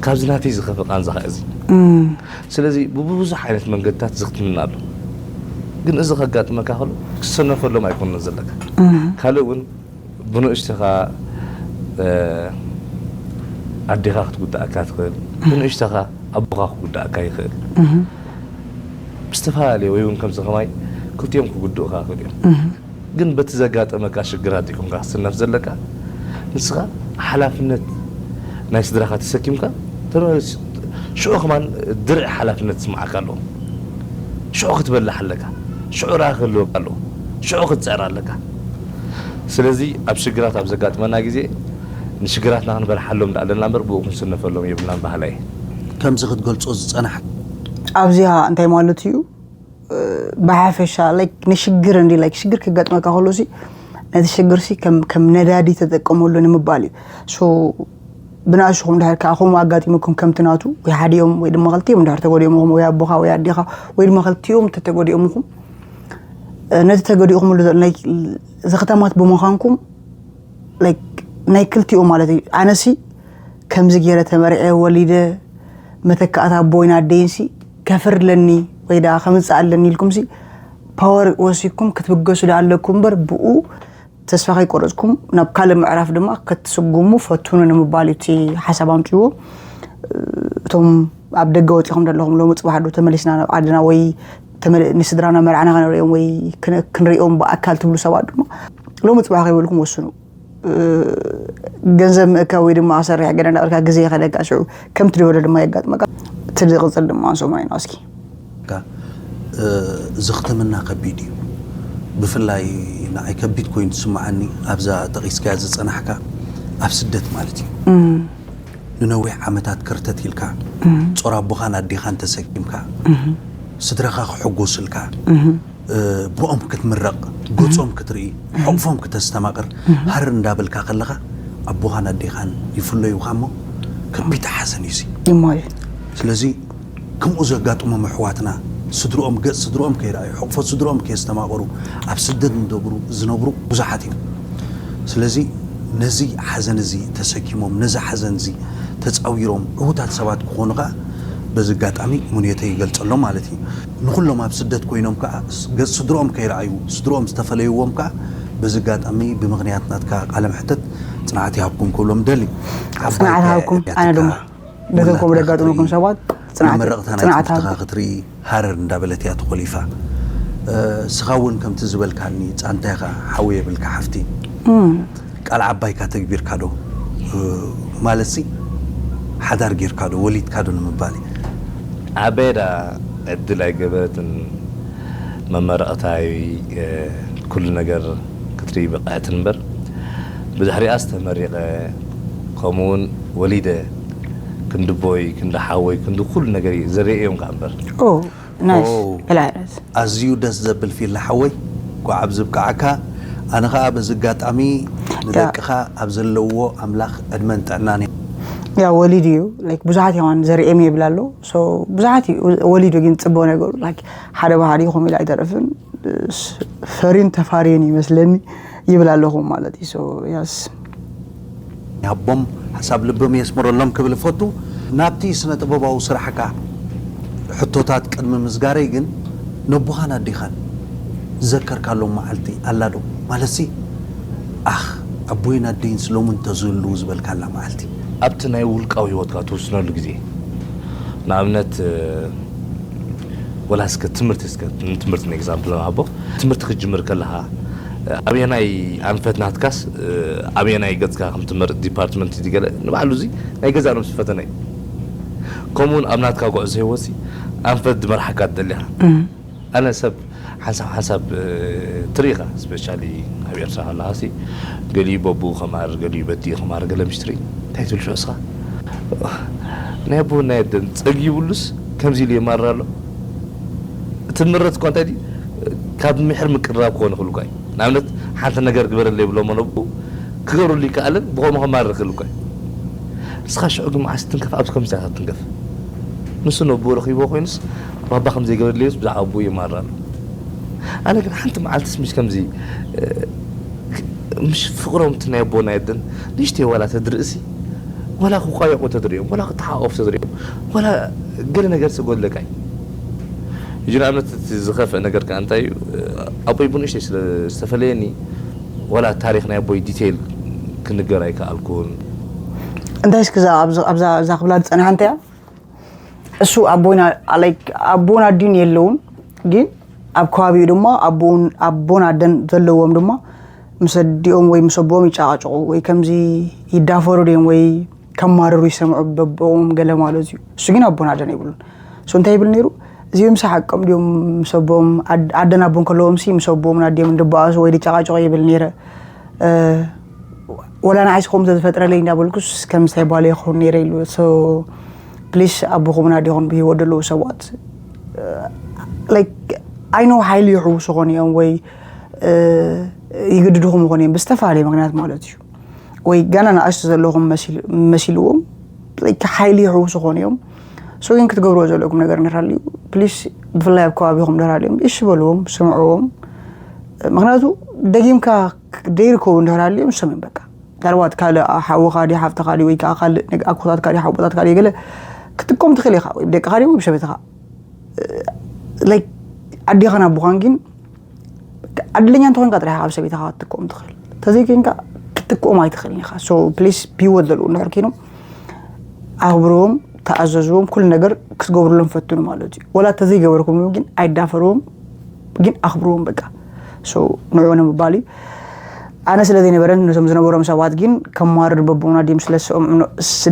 ካብዚ ናተይ ዝኸፍእ ቃንዛኻ እዚ። ስለዚ ብብዙሕ ዓይነት መንገድታት ዝኽትምና ኣሎ። ግን እዚ ከጋጥመካ ከሎ ክትሰነፈሎም ኣይኮነን ዘለካ። ካልእ እውን ብንእሽተኻ፣ እ፣ ኣዴኻ ክትጉዳእካ ትኽእል፣ ብንእሽተኻ ኣቦኻ ክጉዳእካ ይኽእል። ብዝተፈላለየ ወይ እውን ከምዚ ከማይ ክልቲኦም ክጉድኡኻ ይኽእሉ እዮም። ግን በቲ ዘጋጠመካ ሽግራት ኢኹምካ ክትስነፍ ዘለካ። ንስኻ ሓላፍነት ናይ ስድራኻ ተሰኪምካ ተመልስ-፣ ሽዑ ከማን ድርዒ ሓላፍነት ዝስምዓካ ኣለዎ። ሽዑ ክትበልሕ ኣለካ። ሽዑ ራእይ ክህልወካ ኣለዎ። ሽዑ ክትጽዕር ኣለካ። ስለዚ ኣብ ሽግራት ኣብ ዘጋጥመና ግዜ ንሽግራትና ክንበልሓሎም ደኣ ኣለና እምበር ብኡ ክንስነፈሎም የብልናን በሃላይ እየ። ከምዚ ክትገልጾ ዝጸናሕካ ኣብዚኣ እንታይ ማለት እዩ? ብሓፈሻ፣ like፣ ንሽግር እንዲ፣ like፣ ሽግር ክገጥመካ ከሎ ሲ ነቲ ሽግር ሲ ከም፣ ከም ነዳዲ ተጠቀመሉ ንምባል እዩ። So ብንኣሽኹም ድሕር ከዓ ከምኡ ኣጋጢሙኩም ከምቲ ናቱ ወይ ሓዲኦም ወይ ድማ ክልቲኦም ድሕር ተጎዲኦምኹም ወይ ኣቦኻ ወይ ኣዴኻ ወይ ድማ ክልቲኦም ተተጎዲኦምኹም፣ ነቲ ተገዲኦኹምሉ ዘሎ ናይ ዘኽታማት ብምዃንኩም፣ like፣ ናይ ክልቲኦም ማለት እዩ። ኣነሲ ከምዚ ገይረ ተመርዐ ወሊደ መተካእታ ኣቦይን ኣደይንሲ ከፍርለኒ ወይ ደኣ ከምጽእ ኣለኒ ኢልኩምሲ ፓወር ወሲድኩም ክትብገሱ ደኣ ኣለኩም እምበር ብኡ ተስፋ ከይቆረጽኩም ናብ ካልእ ምዕራፍ ድማ ክትስጉሙ ፈትኑ ንምባል እዩ እቲ ሓሳብ ኣምጺዎ። እቶም ኣብ ደገ ወጺኹም ዘለኹም ሎሚ ጽባሕ ዶ ተመሊስና ናብ ዓድና ወይ ተመል-፣ ንስድራና መርዓና ከነርእዮም ወይ ክን-፣ ክንርእዮም ብኣካል ትብሉ ሰባት ድማ ሎሚ ጽባሕ ከይበልኩም ወስኑ። ገንዘብ ምእካብ ወይ ድማ ክሰርሕ ገለ እንዳበልካ ግዜ ይኸደካ፣ ሽዑ ከምቲ ዝበሎ ድማ የጋጥመካ። እቲ ዝቕጽል ድማ ንሰምዖ ኢና እስኪ። ካ-፣ እ፣ ዝኽትምና ከቢድ እዩ። ብፍላይ ንዓይ ከቢድ ኮይኑ ዝስምዓኒ ኣብዛ ጠቒስካያ ዝጸናሕካ ኣብ ስደት ማለት እዩ። ንነዊሕ ዓመታት ከርተት ኢልካ፣ ጾር ኣቦኻን ኣዴኻን ተሰኪምካ፣ ስድራኻ ክሕጎስልካ፣ ብኦም ክትምረቕ፣ ገጾም ክትርኢ፣ ሕቕፎም ክተስተማቕር፣ ሃረር እንዳበልካ ከለኻ ኣቦኻን ኣዴኻን ይፍለዩኻ እሞ ከቢድ ሓዘን እዩ። ስለዚ ከምኡ ዘጋጥሞም ኣሕዋትና ስድርኦም፣ ገጽ ስድርኦም ከይረኣዩ፣ ሕቕፎ ስድርኦም ከየስተማቐሩ ኣብ ስደት ዝነብሩ ብዙሓት እዮም። ስለዚ ነዚ ሓዘን እዚ ተሰኪሞም፣ ነዚ ሓዘን እዚ ተጻዊሮም ዕዉታት ሰባት ክኾኑ ከኣ በዚ ኣጋጣሚ ምንዮተይ ይገልጸሎም ማለት እዩ። ንኹሎም ኣብ ስደት ኮይኖም ከኣ ገጽ ስድርኦም ከይረኣዩ፣ ስድርኦም ዝተፈለይዎም ከኣ በዚ ኣጋጣሚ ብምኽንያት ናትካ ቃለ መሕተት ጽንዓት ይሃብኩም ክብሎም ደሊ። ጽንዓት ሃብኩም። ኣነ ድማ ነዞም ከምኡ ደጋጥመኩም ሰባት ጽንዓት መመረቕታ ናይ ጽንዓት ትምህርትኻ ክትርኢ ሃረር እንዳበለት እያ ተኾሊፋ። እስኻ እውን ከምቲ ዝበልካኒ ጻንታ ኢኻ ሓወይ የብልካ ሓፍቲ። ቃል ዓባይካ ተግቢርካ ዶ ማለት ሲ ሓዳር ጌርካ ዶ ወሊድካ ዶ ንምባል እዩ። ዓበዳ ዕድል ኣይገበረትን መመረቕታይ ኩሉ ነገር ክትርኢ በቕዐትን እምበር ብድሕሪኣስ ተመሪቐ ከምኡውን ወሊደ ክንዲ ቦይ ክንዲ ሓወይ ክንዲ ኩሉ ነገር ዘርእዮም ከዓ እምበር ናይስ ላይረስ ኣዝዩ ደስ ዘብል ፊላ ሓወይ፣ እንኳዕ ኣብዚ ብቃዓካ። ኣነ ኸኣ በዚ ኣጋጣሚ ንደቅኻ ኣብ ዘለውዎ ኣምላኽ ዕድመን ጥዕናን ያ ወሊድ እዩ። ላይክ ብዙሓት የዋን ዘርእም ይብል ኣሎ። ሶ ብዙሓት እዩ ወሊዱ ግን ጽቡቕ ነገሩ ላይክ ሓደ ብሓደ ይኹም ኢሉ ኣይተርፍን ፈሪን ተፋሪን ይመስለኒ ይብል ኣለኹም ማለት እዩ። ሶ ያስ ይሃቦም ሓሳብ ልቦም የስምረሎም ክብል እፈቱ። ናብቲ ስነ ጥበባዊ ስራሕካ ሕቶታት ቅድሚ ምዝጋረይ ግን ነቦኻን ኣዴኻን ዝዘከርካሎም መዓልቲ ኣላ ዶ? ማለትሲ ኣኽ ኣቦይን ኣደይን ስሎምን ተዝህልዉ ዝበልካላ መዓልቲ። ኣብቲ ናይ ውልቃዊ ህይወትካ ትውስነሉ ግዜ ንኣብነት ወላ እስከ ትምህርቲ እስከ ንትምህርቲ ንኤግዛምፕል ንሃቦ ትምህርቲ ክትጅምር ከለኻ ኣብየናይ ኣንፈት ናትካስ ኣብየናይ ገጽካ ከም ትምህርቲ ዲፓርትመንት እዚ ገለ ንባዕሉ እዚ ናይ ገዛእ ነብሱ ፈተነ እዩ። ከምኡውን ኣብ ናትካ ጉዕዞ ህይወትሲ ኣንፈት ዝመርሓካ ትደሊ ኢኻ። ኣነ ሰብ ሓንሳብ ሓንሳብ ትርኢ ኢኻ ስፔሻሊ ኣብ ኤርትራ ከለኻሲ ገሊኡ በብኡ ከማር ገሊኡ በዲኡ ከማር ገለ ምሽ ትርኢ እንታይ ትብል ሽዑ እስኻ ናይ ኣቦ ናይ ኣደን ጸጊቡሉስ ከምዚ ኢሉ የማርር ኣሎ። እቲ ምረት እኳ እንታይ ድዩ ካብ ምሕር ምቅርራብ ክኾን ይኽእል እኳ እዩ። ንኣብነት ሓንቲ ነገር ግበረለይ ይብሎሞ ነብኡ ክገብርሉ ይከኣልን ብኸምኡ ከማርር ይኽእል እኳ እዩ። ንስኻ ሽዑ ግን መዓስ ትንከፍ ኣብዚ ከምዚ ኢኻ ትንከፍ። ንሱ ነብኡ ረኺብዎ ኮይኑስ ባባ ከም ዘይገበረለይስ ብዛዕባ ኣቦኡ የማርር ኣሎ። ኣነ ግን ሓንቲ መዓልትስ ምሽ ከምዚ ምሽ ፍቕሮም እቲ ናይ ኣቦ ናይ ኣደን ንእሽተይ ዋላ ተድርእሲ ዋላ ክቋየቑ ተድርእዮም ዋላ ክተሓቋቑፉ ተድርእዮም ዋላ ገለ ነገር ዝጎድለካ እዩ። ሕጂ ንኣብነት እቲ ዝኸፍእ ነገር ከኣ እንታይ እዩ ኣቦይ ብንእሽተይ ስለ ዝተፈለየኒ ዋላ ታሪኽ ናይ ኣቦይ ዲቴይል ክንገር ኣይከኣልኩን። እንታይ እስኪ እዛ ኣብዚ ኣብዛ እዛ ክብላ ዝጸንሓ እንታይ እያ? እሱ ኣቦና like ኣቦን ኣዲን የለውን ግን ኣብ ከባቢኡ ድማ ኣቦን ኣቦን ኣደን ዘለዎም ድማ ምስ ኣዲኦም ወይ ምስ ኣቦኦም ይጨቃጨቁ ወይ ከምዚ ይዳፈሩ ድዮም ወይ ከማርሩ ይሰምዑ በቦኦም ገለ ማለት እዩ። እሱ ግን ኣቦን ኣደን የብሉን። እሱ እንታይ ይብል ነይሩ? እዚኦም ምስ ሓቆም ድዮም ምስ ኣቦኦም ኣደን ኣቦን ከለዎም ሲ ምስ ኣቦኦምን ኣዲኦም እንድበኣሱ ወይ ድጨቃጨቁ ይብል ነይረ። ወላ ንዓይስ ከምኡ ተዝፈጥረለይ እንዳበልኩስ ከም ምሳይ ባልየ ክኸውን ነይረ ኢሉ። So please ኣቦኹምን ኣዴኹን ብህይወት ዘለዉ ሰባት like I know ሓይሊ ይሕውሱ ኾን እዮም ወይ ይግድድኹም ኾን እዮም ብዝተፈላለየ ምኽንያት ማለት እዩ። ወይ ገና ንኣሽቱ ዘለኹም መሲልዎም like ሓይሊ ይሕውሱ ኾን እዮም። So ግን ክትገብርዎ ዘለኩም ነገር እንድሕር ሃልዩ please ብፍላይ ኣብ ከባቢኹም እንድሕር ሃልዮም እሺ በልዎም፣ ስምዕዎም። ምኽንያቱ ደጊምካ ደይርከቡ እንድሕር ሃልዮም ንሶም እዮም በቃ። ምናልባት ካልእ ሓውኻ ድዩ ሓፍትኻ ድዩ ወይ ከዓ ካልእ ኣኮታትካ ድዩ ሓቦታትካ ድዩ ገለ ክትጥቀም ትኽእል ኢኻ ወይ ብደቅኻ ድዩ ወይ ብሰበይትኻ like ኣዴኻን ኣቦኻን ግን ዕድለኛ እንተኾንካ ጥራሕ ካብ ሰበይትኻ ክትጥቀም ትኽእል ተዘይኮንካ ክትጥቀም ኣይትኽእልን ኢኻ። So please ብህይወት ዘለዉ እንድሕር ኮይኖም ኣኽብርዎም፣ ተኣዘዝዎም፣ ኩሉ ነገር ክትገብርሎም ፈትኑ ማለት እዩ። ወላ ተዘይገበርኩምሉ ግን ኣይዳፈርዎም ግን ኣኽብርዎም በቃ። So ንዕኡ ንምባል እዩ። ኣነ ስለ ዘይነበረን ነቶም ዝነበሮም ሰባት ግን ከማርር በቦና ድዮም ስለ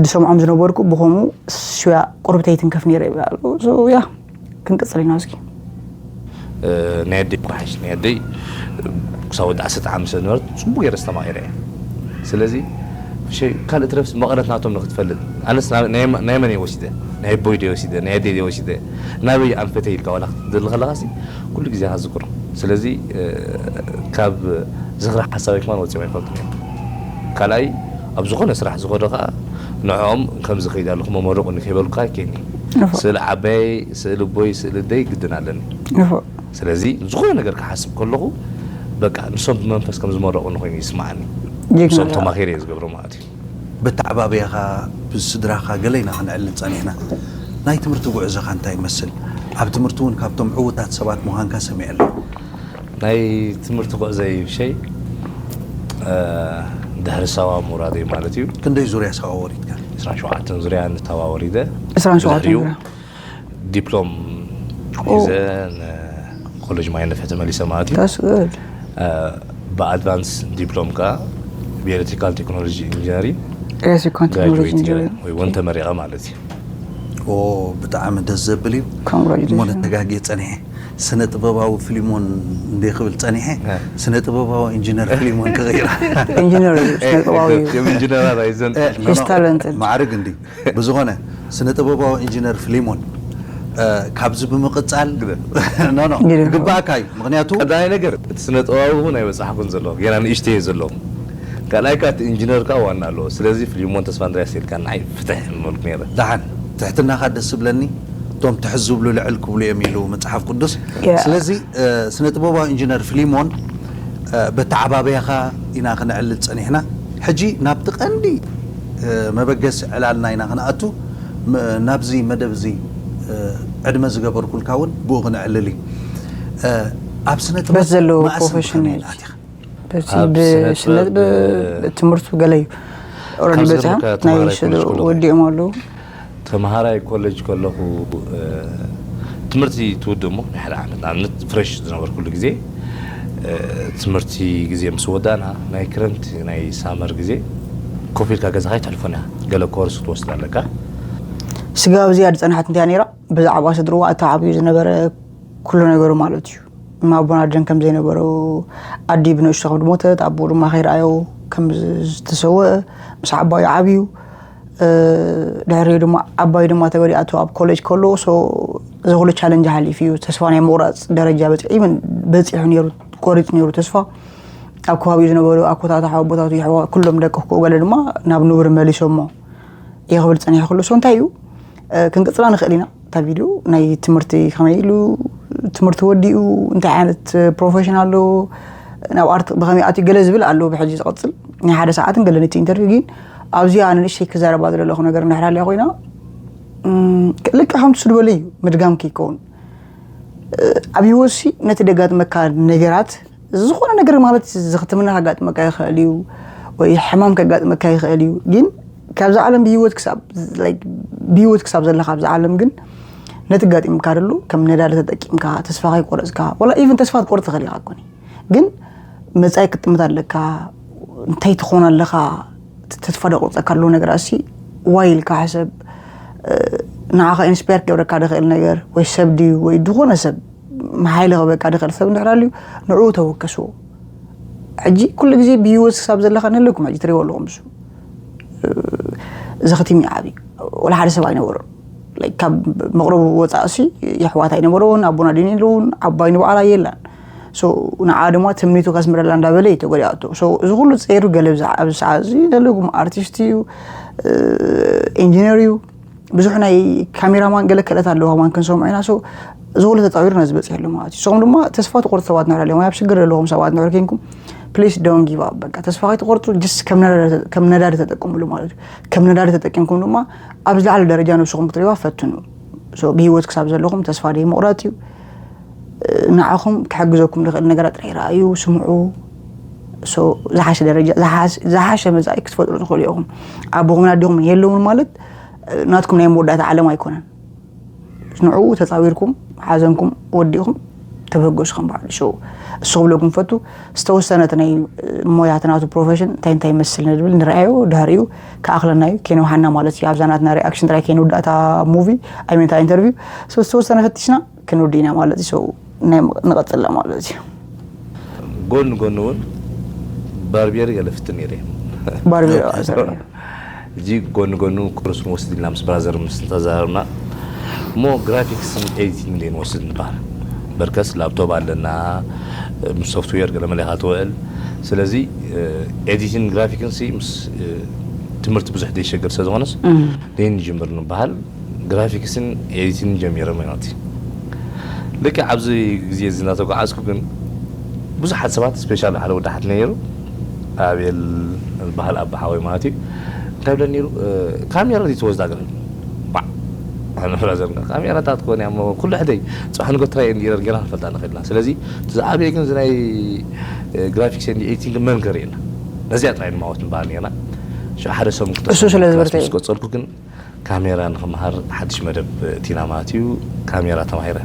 ዝሰምዖም ዝነበርኩ ብኸምኡ ሽያ ቁርብተይ ትንከፍ ነይረ ይብል ኣሎ። So ያ ክንቅጽል ኢና እስኪ። ናይ ኣደይ ኳሓሽ ናይ ኣደይ ክሳብ ወዲ ዓሰርተ ዓመት ስለ ዝነበረት ፅቡቅ ገይረ ዝተማቂረ እየ። ስለዚ ካልእ ትረፍስ መቐረት ናቶም ንክትፈልጥ ኣነስ ናይ መን እየ ወሲደ ናይ ኣቦይ ደ ወሲደ ናይ ኣደይ ደ ወሲደ ናበይ ኣንፈተ ኢልካ ዋላ ክትደሊ ከለካ ሲ ኩሉ ግዜ ዝክሮ ስለዚ ካብ ዝኽሪ ሓሳበይ ከማን ወፂኦም ኣይፈልጡን እዮም። ካልኣይ ኣብ ዝኾነ ስራሕ ዝኸዶ ከዓ ንዕኦም ከምዚ ከይድ ኣለኹ መመርቑኒ ከይበልኩ ኣይከይኒ። ስእሊ ዓባየይ፣ ስእሊ ኣቦይ፣ ስእሊ ኣደይ ግድን ኣለኒ። ስለዚ ዝኾነ ነገር ክሓስብ ከለኹ በቃ ንሶም ብመንፈስ ከም ዝመረቑኒ ኮይኑ ይስማዓኒ። ንሶም ተማኺረ እየ ዝገብሮ ማለት እዩ። ብተዓባብያኻ ብስድራኻ ገለ ኢና ክንዕልል ጸኒሕና። ናይ ትምህርቲ ጉዕዞኻ እንታይ ይመስል? ኣብ ትምህርቲ እውን ካብቶም ዕዉታት ሰባት ምዃንካ ሰሚዐ ኣለኹ። ናይ ትምህርቲ ጉዕዞይ ብሸይ ድሕሪ ሳዋ ምውራደይ ማለት እዩ። ክንደይ ዙርያ ሳዋ ወሪድካ? ዕስራን ሸውዓተን ዙርያ ንታዋ ወሪደ። ዕስራን ሸውዓተን ዙርያ። ዲፕሎም ሒዘ ንኮሌጅ ማይ ነፍሒ ተመሊሰ ማለት እዩ። ብኣድቫንስ ዲፕሎም ከዓ ብኤሌክትሪካል ቴክኖሎጂ ኢንጂነሪንግ ግራጁዌት ገይረ ወይ እውን ተመሪቐ ማለት እዩ። ብጣዕሚ ደስ ዘብል እዩ። እሞ ተጋጊየ ፀኒሐ። ስነ ጥበባዊ ፍሊሞን እንደ ክብል ፀኒሐ፣ ስነ ጥበባዊ ኢንጂነር ፍሊሞን ክቕይራ። ኢንጂነር እዩ፣ ስነ ጥበባዊ እዩ። እዮም ኢንጂነራት ኣይዘን። He's talented። ማዕርግ እንዲ ብዝኾነ ስነ ጥበባዊ ኢንጂነር ፍሊሞን፣ እ፣ ካብዚ ብምቕፃል፣ ግደ። ኖ፣ ኖ፣ ግደ። ግባእካ እዩ። ምኽንያቱ ቀዳማይ ነገር እቲ ስነ ጥበባዊ እውን ኣይበፃሕኩን ዘለኹ፣ ገና ንእሽተይ እየ ዘለኹ። ካልኣይ ከዓ እቲ ኢንጂነር ከዓ ዋና ኣለዎ። ስለዚ ፍሊሞን ተስፋ እንድርያስ ኢልካ ንዓይ ፍትሕ ምበልኩ ነይረ። ደሓን፣ ትሕትናኻ ደስ ዝብለኒ፣ እቶም ትሕት ዝብሉ ልዕል ክብሉ እዮም ኢሉ መፅሓፍ ቅዱስ። Yeah። ስለዚ፣ እ፣ ስነ ጥበባዊ ኢንጂነር ፍሊሞን፣ እ፣ በተዓባብያኻ ኢና ክነዕልል ፀኒሕና። ሕጂ ናብቲ ቀንዲ፣ እ፣ መበገሲ ዕላልና ኢና ክንኣቱ። ም-፣ ናብዚ መደብ እዚ፣ እ፣ ዕድመ ዝገበርኩልካ እውን ብኡ ክነዕልል እዩ። እ፣ ኣብ ስነ ጥበብ በቲ ዘለዎ መኣስ ፕሮፌሽን ምዃን እዩ። ኢልካ ኣቲኻ? በቲ ኣብ ስነ ብስነ ጥበብ፣ ጥበብ ብ-፣ ትምህርቱ ገለ እዩ። ኦልሬዲ ካብ በፂሖም ዝኸበካ ናይ ተማሃራይ ስለ ኮሌጅ ከለኹ። ወዲኦም ኣለዉ። ተምሃራይ ኮሌጅ ከለኹ፣ እ፣ ትምህርቲ ትውድእ እሞ ናይ ሓደ ዓመት፣ ንኣብነት ፍሬሽ ዝነበርኩሉ ግዜ፣ እ፣ ትምህርቲ ግዜ ምስ ወዳእና ናይ ክረምቲ ናይ ሳመር ግዜ ኮፍ ኢልካ ገዛኻ ኣይተሕልፎን ኢኻ። ገለ ኮርስ ክትወስድ ኣለካ። ስጋብ እዚኣ ዝፀንሓት እንታይ ነይራ? ብዛዕባ ስድርዋ እቲ ዓብዩ ዝነበረ ኩሉ ነገሩ ማለት እዩ። እማ ኣቦና ኣደን ከም ዘይነበሩ፣ ኣዲ ብንእሽቶ ከም ዝሞተት፣ ኣቦኡ ድማ ከይረኣዮ ከም ዝተሰወአ፣ ምስ ዓባዩ ዓብዩ፣ እ፣ ድሕሪኡ ድማ ዓባዩ ድማ ተጎዲኣቶ ኣብ ኮሌጅ ከሎ፣ ሶ እዚ ኩሉ ቻለንጅ ሓሊፉ እዩ። ተስፋ ናይ ምቑራፅ ደረጃ በፂሑ፣ ኢቨን በፂሑ ነይሩ፣ ቆሪፁ ነይሩ ተስፋ። ኣብ ከባቢኡ ዝነበሩ ኣኮታቱ፣ ሓወቦታቱ፣ የሕዋ-፣ ኩሎም ደቂ ክኩኡ ገለ ድማ ናብ ንቡር መሊሶሞ። እየ ክብል ጸኒሐ። ኩሉ ሰው እንታይ እዩ፣ እ፣ ክንቅጽላ ንኽእል ኢና። እታ ቪድዮ ናይ ትምህርቲ ከመይ ኢሉ፣ ትምህርቲ ወዲኡ፣ እንታይ ዓይነት ፕሮፌሽን ኣለዎ፣ ናብ ኣርት ብኸመይ ኣትዩ ገለ ዝብል ኣለዎ። ብሕጂ ዝቐጽል ናይ ሓደ ሰዓትን ገለ ነቲ ኢንተርቪው። ግን ኣብዚኣ ንእሽተይ ክዛረባ ዝደለኹ ነገር እንድሕር ሃልያ ኮይና፣ እም፣ ልክዕ ከምቲ ስድበለይ እዩ፣ ምድጋም ከይከውን። እ፣ ኣብ ህይወትሲ ነቲ ደጋጥመካ ነገራት፣ ዝኾነ ነገር ማለት ዘኽትምና ከጋጥመካ ይኽእል እዩ፣ ወይ ሕማም ከጋጥመካ ይኽእል እዩ። ግን ካብዛ ዓለም ብህይወት ክሳብ፣ like፣ ብህይወት ክሳብ ዘለኻ ኣብዛ ዓለም ግን ነቲ ጋጢምካ ደሎ ከም ነዳዲ ተጠቂምካ፣ ተስፋ ከይቆረጽካ፣ ወላ ኢቭን ተስፋ ትቆርጽ ትኽእል ኢኻ እኮ። ግን መጻኢ ክትጥምት ኣለካ፣ እንታይ ትኾን ኣለኻ፣ ተስፋ ደቁርጸካ ኣለዉ ነገራት ሲ ዋይ ኢልካ ሕሰብ። እ፣ ንዓኻ ኢንስፓየር ክገብረካ ድኽእል ነገር፣ ወይ ሰብ ድዩ፣ ወይ ዝኾነ ሰብ ሓይሊ ክህበካ ድኽእል ሰብ እንድሕር ኣልዩ፣ ንዕኡ ተወከስዎ። ሕጂ ኩሉ ግዜ ብህይወት ክሳብ ዘለኻ ንህልውኩም ሕጂ ትሪእዎ ኣለኹም። እሱ፣ እ፣ ዘኽቲም እዩ ዓብዩ። ወላ ሓደ ሰብ ኣይነበሮን። ላይክ፣ ካብ መቕረቡ ወፃእ ሲ የሕዋት ኣይነበሮን፣ ኣቦና ድን የለውን፣ ዓባይ ንባዕላ የላን። ሶ፣ ንዓ ድማ ትምኒቱ ከስምረላ እንዳበለ እዩ ተጎዲኣቶ። ሶ፣ እዚ ኩሉ ፀይሩ ገለ ብዛ-፣ ኣብዚ ሰዓት እዚ ንህልውኩም ኣርቲስት እዩ፣ እ፣ ኢንጂነር እዩ። ብዙሕ ናይ ካሜራማን ገለ ክእለት ኣለዎ ከማን ክንሰምዖ ኢና። ሶ፣ እዚ ኩሉ ተፃዊሩ ነዚ በፂሑ ኣሎ ማለት እዩ። ንስኹም ድማ ተስፋ ትቆርፁ ሰባት ንሕር ኣለኹም፣ ኣብ ሽግር ዘለኹም ሰባት ንሕር ኮንኩም፣ ፕሊስ ዶንት ጊቭ ኣፕ። በቃ ተስፋ ከይትቆርፁ፣ ጀስት ከም ነዳዲ፣ ከም ነዳዲ ተጠቀምሉ ማለት እዩ። ከም ነዳዲ ተጠቂምኩም ድማ ኣብ ዝለዓለ ደረጃ ነብስኹም ክትሪእዋ ፈትኑ። ሶ፣ ብህይወት ክሳብ ዘለኹም ተስፋ ደይ ምቑራፅ እዩ። ንዓኹም ክሕግዘኩም ዝኽእል ነገራት ጥራይ ረኣዩ፣ ስምዑ። ሶ፣ ዝሓሸ ደረጃ፣ ዝሓሸ፣ ዝሓሸ መጻኢ ክትፈጥሩ ትኽእሉ ኢኹም። ኣቦኹምን ኣዴኹምን የለውን ማለት ናትኩም ናይ መወዳእታ ዓለም ኣይኮነን። ንዕኡ ተጻዊርኩም፣ ሓዘንኩም ወዲእኹም፣ ተበገሱ ከም በዓል ሾው። እሱ ክብለኩም ፈቱ፣ ዝተወሰነ እቲ ናይ ሞያ፣ እቲ ናቱ ፕሮፌሽን እንታይ እንታይ ይመስል ንብል ንርኣዮ፣ ድሕሪኡ ክኣኽለና እዩ፣ ከይነውሓና ማለት እዩ። ኣብዛ ናትና ሪኣክሽን ጥራይ ከይንውዳእ እታ ሙቪ፣ ኣይ ሚን እታ ኢንተርቪው። ሶ፣ ዝተወሰነ ፈቲሽና ክንውድእ ኢና ማለት እዩ። ሶ፣ ናይ ንቐጽላ ማለት እዩ። ጎን ጎን እውን ባርቤር ገለ ፍትን ነይረ። ባርቤር፣ ኣዎ፣ ሰሪ። ሕጂ ጎን ጎኑ ኮርስ ንወስድ ኢልና ምስ ብራዘር ምስ ተዛረብና፣ እሞ ግራፊክስን ኤዲቲንግ እንደ ንወስድ ንበሃል። በርከስ ላፕቶፕ ኣለና፣ ምስ ሶፍትዌር ገለ መለ ኢኻ ትውዕል። ስለዚ ኤዲቲንግ ግራፊክን ሲ ምስ ትምህርቲ ብዙሕ ዘይሸገር ስለ ዝኾነስ ደይ ንጅምር ንበሃል። ግራፊክስን ኤዲቲንግ ጀሚረ ማለት እዩ። ልክዕ ኣብዚ ግዜ እዚ እናተጓዓዝኩ ግን ብዙሓት ሰባት፣ ስፔሻሊ ሓደ ወዲ ሓት ነይሩ፣ ኣቤል ዝበሃል ኣባ ሓወይ ማለት እዩ፣ እንታይ ብለኒ ነይሩ? ካሜራ ዲ ትወስዳ ገለ ባዕ ኣነ ብራዘር፣ ካሜራታት ኮን ያሞ ኩሉ ሕደይ ጽባሕ ንጎ ትራይ እንዲረር ጌና ንፈልጣ ንኽእልና። ስለዚ እቲ ዝዓበየ ግን እዚ ናይ ግራፊክስ ኤንድ ኤዲቲንግ መን ከርእየና? ነዚኣ ጥራይ ንማወት ንበሃል ኔርና። ሽዑ ሓደ ሰሙን ክልተ እሱ ሰሙን ስለ ክላስ ዝበርተ ምስ እዩ። ቀጸልኩ ግን ካሜራ ንኽምሃር ሓድሽ መደብ እቲና ማለት እዩ። ካሜራ ተማሂረ።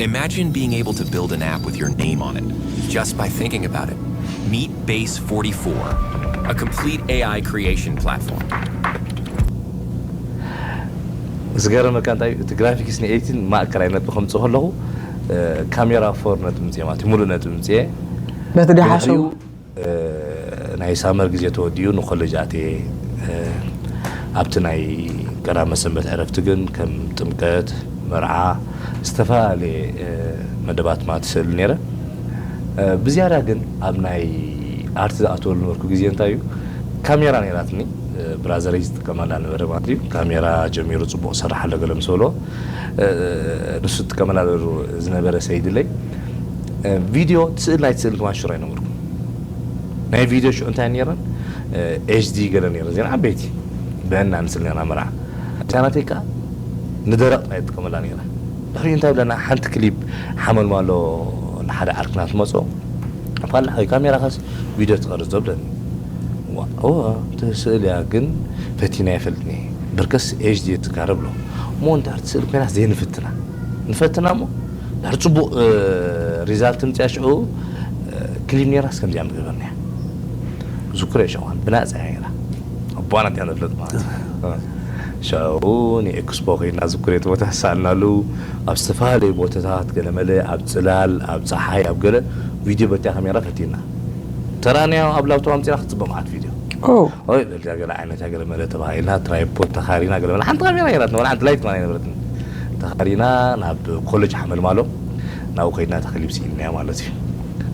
Imagine being able to build an app with your name on it just by thinking about it. Meet Base forty-four, a complete A I creation platform. ዝገረመካ እንታይ እዩ፣ እቲ ግራፊክስ ንኤዲቲን ማእከላይ ነጥቢ ከምፅእ ከለኹ ካሜራ ፎር ነጥቢ ምፅእ ማለት እዩ፣ ሙሉእ ነጥቢ ምፅእ። በቲ ድሓሰቡ ናይ ሳመር ግዜ ተወዲኡ ንኮሌጅ ኣትየ። ኣብቲ ናይ ቀዳመ ሰንበት ዕረፍቲ ግን ከም ጥምቀት፣ መርዓ፣ ዝተፈላለየ መደባት ማለት ስእል ነይረ። ብዝያዳ ግን ኣብ ናይ ኣርቲ ዝኣተወሉ ነበርኩ ግዜ እንታይ እዩ፣ ካሜራ ነይራትኒ። ብራዘረይ ዝጥቀመላ ነበረ ማለት እዩ። ካሜራ ጀሚሩ ፅቡቕ ሰራሕ ኣሎ ገለ ምስ በሎ ንሱ ዝጥቀመላ ዝነበረ ሰይድለይ ቪድዮ ትስእል ናይ ትስእል ክማን ሽሮ ኣይነበርኩም። ናይ ቪድዮ ሽዑ እንታይ ነይረን? ኤች ዲ ገለ ነይረ ዜና ዓበይቲ ብአና ንስል ኔርና መርዓ። እታ ናተይ ከዓ ንደረቕ ጥራይ ይጥቀመላ ነይረ። ድሕሪኡ እንታይ ብለና፣ ሓንቲ ክሊፕ ሓመልማሎ ንሓደ ዓርክና ትመፅኦ፣ ፋላ ሓወይ ካሜራኻስ ቪድዮ ትቐርፅ ዶ ብለኒ። እዋ እቲ ስእል እያ ግን ፈቲና ይፈልጥኒ፣ ብርከስ ኤች ዲ ትካረ ብሎ። እሞ እንድሕር ትስእል ኮይናስ ዘይንፍትና ንፈትና እሞ ድሕሪ ፅቡቕ ሪዛልት ምፅያ ሽዑ ክሊፕ ነይራስ ከምዚኣ ምገበርና እያ። ዝክሮ የሸዋን ብናፃ እያ ነይራ። ኣቦና እቲያ ነፍለጥ ማለት እዩ። ሻው ንኤክስፖ ከይድና ዝክሬት ቦታ ሳልናሉ ኣብ ዝተፈላለዩ ቦታታት ገለመለ ኣብ ፅላል ኣብ ፀሓይ ኣብ ገለ ቪድዮ በቲያ ካሜራ ፈቲና ተራንያ ኣብ ላፕቶፕ ኣምፂና ክትፅበ መዓት ቪድዮ ኦ ኦይ በልካ ገለ ዓይነት ገለመለ ተባሂልና ትራይፖድ ተኻሪና ገለመለ ሓንቲ ካሜራ ነይራትና ወላ ሓንቲ ላይት ማና ይነበረትን ተኻሪና ናብ ኮሌጅ ሓመልማሎ ናብኡ ከይድና ተክሊብ ስኢንናያ ማለት እዩ።